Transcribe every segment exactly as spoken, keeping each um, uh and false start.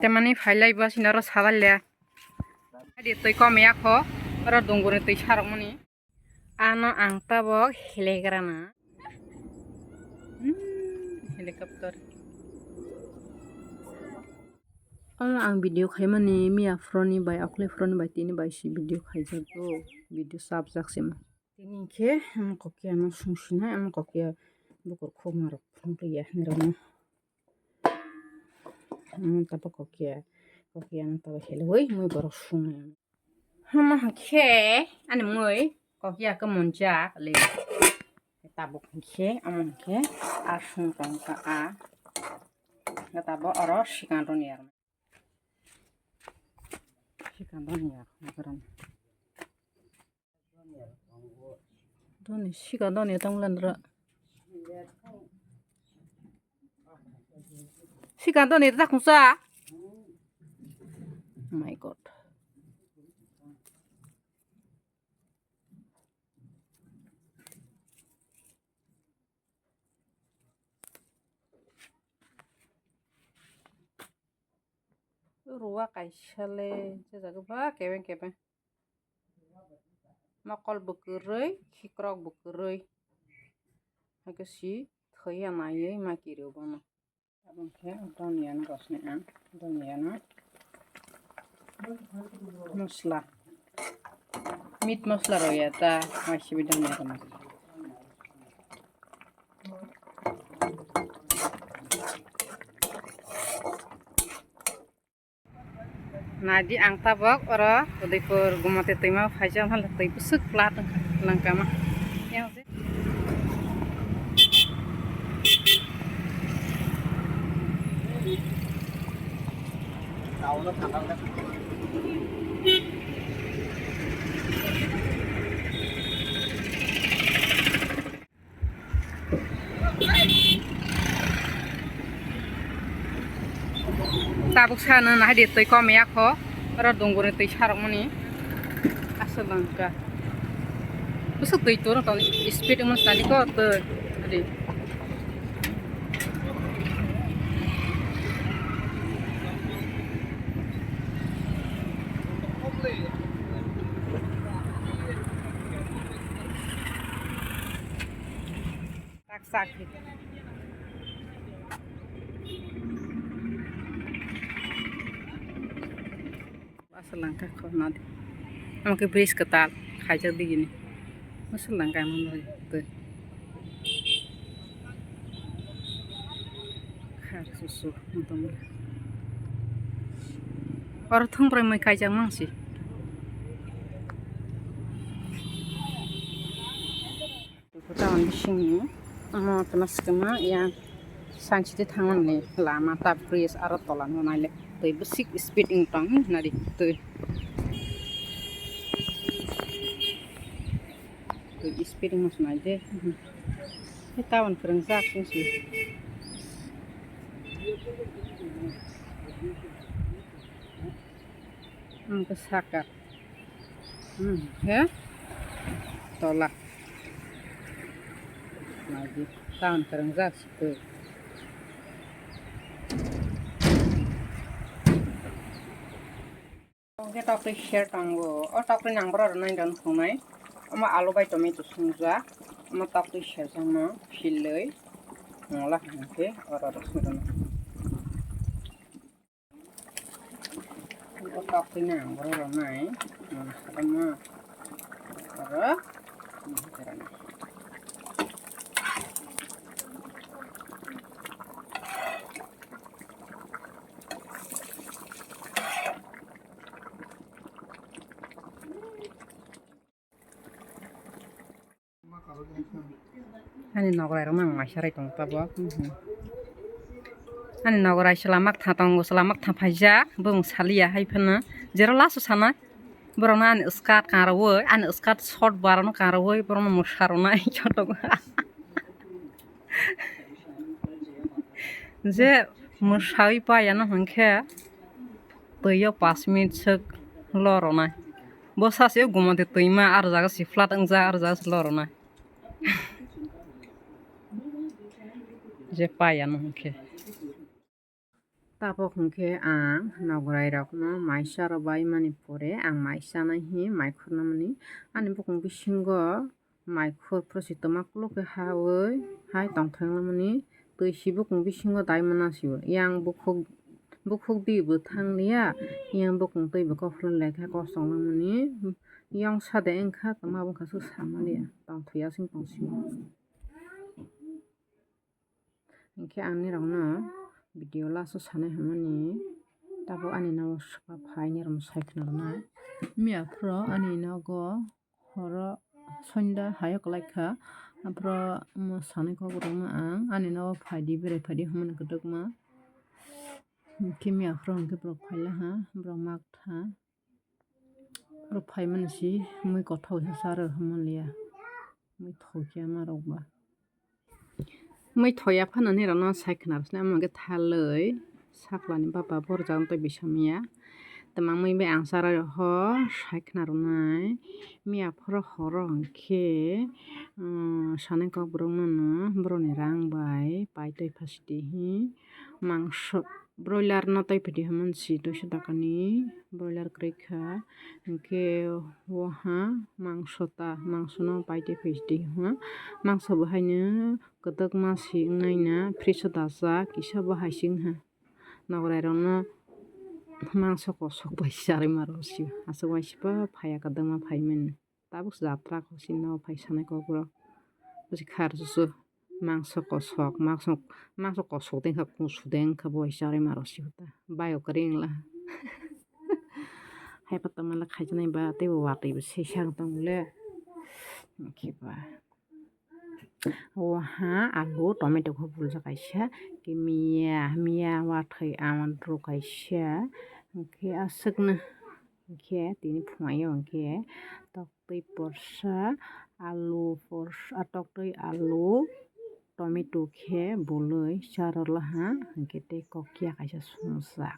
Temani phailai bo sini oro sabalia. Adi twi kom ya kho, oro dunguri twi sarok mani. Ano ang tabok helegrana. Hmm, helicopter. Ano ang video khaimani miya phroni bai, okle phroni bai, tini bai si video khaijago. Video sabjak sima. Tini khe, hmm, kokia no sung sinai, ano kokia bukur khokma rok phung ya, nirok no. Hmm, tabok kokia, kokia no tabok helewoi, mui borok sung. Hama hwnkhe ani mui kokia khe monjak le. Tabuk hwnkhe amo hwnkhe a sung tong kha a. Tabuk oro sikang roni ar. Sikang roni ar. Doni sikang doni tong len ra. Sikang doni ra khungsa. My God. Ruwa kaisa le, je jaga ba kebeng kebeng. Mokol bo kwrwi, khikrok bo kwrwi. Hakhe si thwi ya naiwi ma kiri bono. Aboni khe doniya no rosni ang, doniya no mosla, meat mosla rw ya ta, waisa bai doniya rw. Naidi ang tabok oro Udaipur Gumati twima phaijak, hwnle twi bwswk plat wngkha langkama. Tabuk sana nahai de twi kom ya kho, oro dunguri twi sarok mani aswk langka. Bwswk twi turo tong speed wngmani sadi ko twi adi. Tak sak. Aswk langka khorna di. Omo khe bridge kwtal khaijak digini. Aswk langka omo twi. Khar susu motom. Oro thung bwrwi mui khaijak mangsi. Town bisingni omo tuna swkangma yang Science City thangmani lama ta bridge aro tola no naile twi bwswk speed wng tong nari twi. Twi speed wngma se naide. Tei town kwrwngjak chwngsi. Ang khe saka. Hmm, he? Tola. Lagi town kwrwngjak se twi. Oke, tokri share tongo. O tokri nang boro rw nai don khunai. Omo alu bai tomato sungjak. Omo tokri share jang no philwi. Ngola hwnkhe oro rw sungjak. Tok twi nang boro rw nai. Omo oro. Ani nogorai rok mang maisarai tongo tabok. Ani nogorai chwla maktha tongo, chwla maktha phaijak, bumung saliya hai phano. Jero last o sana, borokno ani skirt kangrowoi, ani skirt short barokno kangrowoi, borokno mwsa rwnai joto. Je mwsawi payano hwnkhe twi o pash minute swk lorwnai. Bo sachi o gumati twima, ar jaga si flat wngjak, ar jaga si lorwnai. Je payano hwnkhe. Tabok hwnkhe ang nogorairokno mai charo baimani pore ang mai chanai hi mai khornamani. Ani bukung bisingo mai khor phuru si twma kuluk khe hawi hai tongthok wngmani. Twi si bukung bisingo dai mana si o. Yang bukhuk, bukhuk di bo thang liya, yang bukung twi bo kophlu lekha kosong wngmani. Yong sa de wngkha, twma bwkha se sama liya, tongthok ya sing tong si o. Hinkhe ang nirokno video last o sanai hwnmani, tabuk ani nogo swkang phai nirokno sai khna rwnai. Miya phuru ani nogo horo sonda hayo kwlai kha, aphuru omo sanai kok rwma ang ani nogo phaidi, berai phaidi hwnmani kwdwkma. Hinkhe miya phuru hinkhe borok phai laha, borok mak tha. Oro phaimani si mui kothok se charo hwnmani liya. Mui thokya ma rok ba. Mui thoya phano nirokno sai khna rwsna, omo khe thalwi saklani baba borjak tei bisa miya. Twma mui bai ang chara rok ho sai khna rwnai. Miya phuru horo hinkhe, um, sanai kok borok no borokni rang bai pai twi phasidi hi mangso. Broiler no tei pidi hwnmani si duiso takani broiler kwrwi kha, hinkhe waha mangso ta, mangso no pai tei pidi hwnma, mangso bo haino kwdwkma si wngnai na fridge o dajak, kisa bo hai se wngha. Nogorai rok no mangso kosok bai charwi ma rw sio, aswk uaisa pa phaiya kwdwkma phaimani. Tabuk se jatra kok sini no phai sanai kok borok. Bwswk kha rw chuchu mangso kosok, mangso, mangso kosok de wngkha, kusu de wngkha, bo hai charwi ma rw si ta. Bayo kwrwi wngla. Hai pa tongmani khaichanai ba tei bo watwi bo sesa wng tong le. Hinkhe ba. Waha alu tomato khe buljak kaisa. Hinkhe miya, miya wathwi amantru kaisa. Hinkhe aswkno. Hinkhe tini phunai o hinkhe tok twi porsa, alu porsa, ah, toktwi alu, tomato khe bului charwlaha, hinkhe tei kokya kaisa sumsok.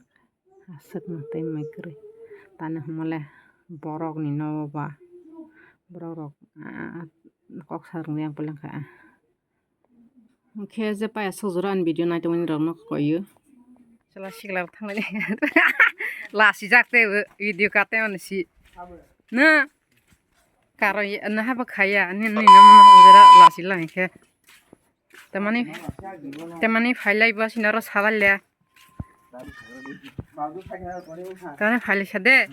Aswkno tei mai kwrwi. Tani hwnmale borokni nogo ba, borok rok, ah, kok sa rwngya ang poleng kha. Hinkhe je paya sok jora ani video naitongmani rokno koyo. Chwla sikla rok thanglai. Lasijak tei video kate mani si. Na. Karo ya, na haba khaya, ni, ni, na, na, jora lasi lang khe. Tamani, tamani phailai ba sinaro salai le. Tani phailai sa de.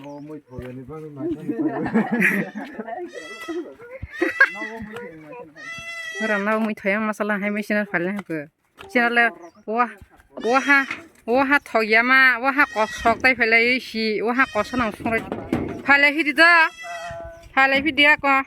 Ora na mui thoya masala hai machine phailai ko. Sinale wa, waha, waha thok ya ma, waha kosok tai phailai si, waha kosa nang songrai. Phailai phidi da. Phailai phidi ako.